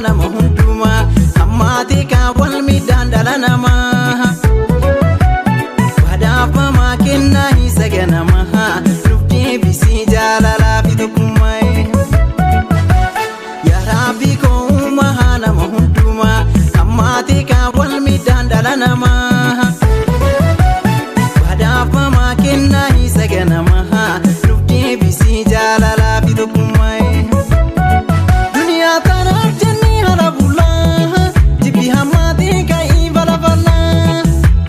nama hundumaa hammaatee kaan wal miidhaan dhala namaa. Badhaafamaa kennaa isa ganamaa nuuf deebisii jaalalaa fi tokkummaa. Yaa Rabbi koo uumaa nama hundumaa hammaatee kaan wal miidhaan dhala namaa. Badhaafamaa kennaa isa ganamaa nuuf deebisii jaalalaa fi tokkummaa. Duniyaa tanaaf jennee haala bulaa jibbi hammaatee ka'ii balafalaa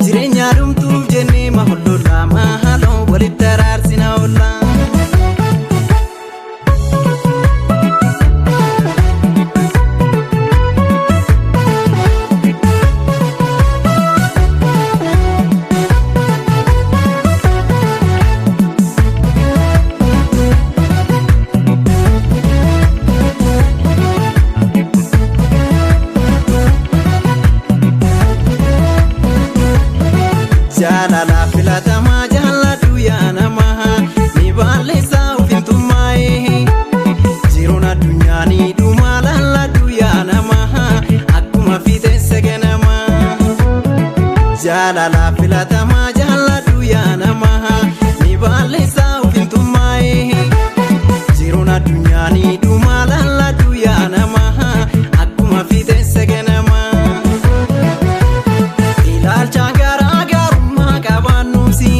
jireenya dhumtuuf jennee mahollolaa maaloo walitti araarsina ollaa. Jaalala filatamaa jaalladhu yaa namaa ni balleessaa ofiintummaa'ee jiruun addunyaa ni dhumaa laalladhu yaa namaa akkuma fixeensa ganamaa. Jaalala filatamaa jaalladhu yaa namaa ni balleessaa ofiintummaa'ee jiruun addunyaa ni dhumaa laalladhu yaa namaa akkuma fixeensa ganamaa. Ilaalcha garaa garummaa qabaannuusi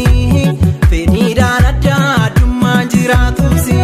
fedhiidhaan adda addummaan jiraatuusi.